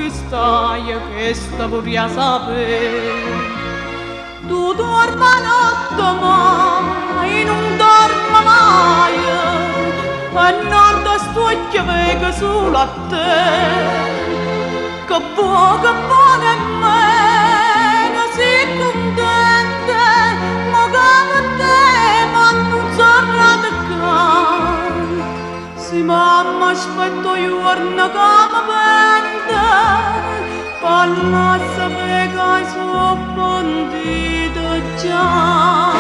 tu stai, che vorrei sapere. Tu dormi a notte ma io non dormo mai, e non ti sto vedo solo a te. Che buo, che buo nemmeno sei contenta, ma come te, ma non sono qua. Se mamma aspetto giorno che mi pente, parla sapere che sono pentita già.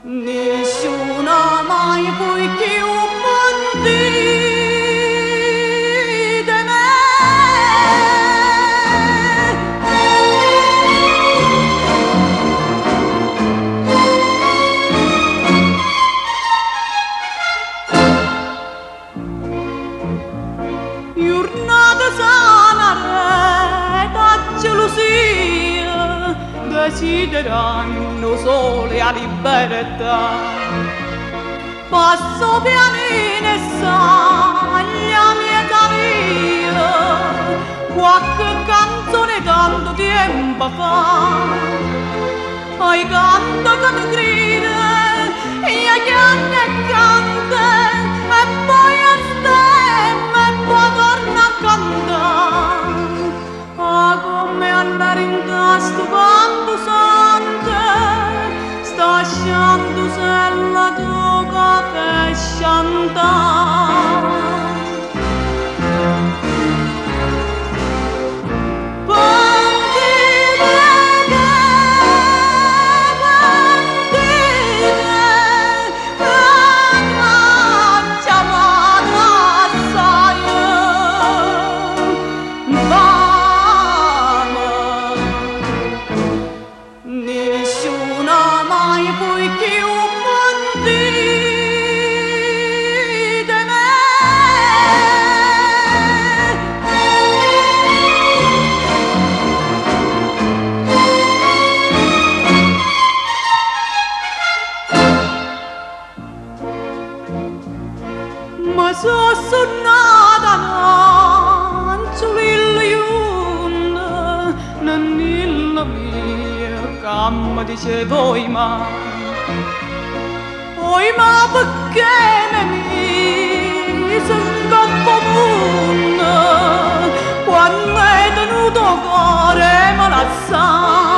Nessuno mai poi più di me. Giornata sana reta gelosia, desiderando sole a libertà. Passo pianino e saglia mia via, qualche canzone tanto tempo fa. Ai canta che mi grida, e chiama e canta, e poi a stemma e poi torna a cantare. Ah, come andare in sto campo sante, sta sciando la tua caffè sciantare. Nessuno mai poi più di me. Ma so sonnata n'angiolilla, nannilla mia, che mi dicevo oi ma. Oi ma perché mi sono in mondo, quando è tenuto cuore me la sa.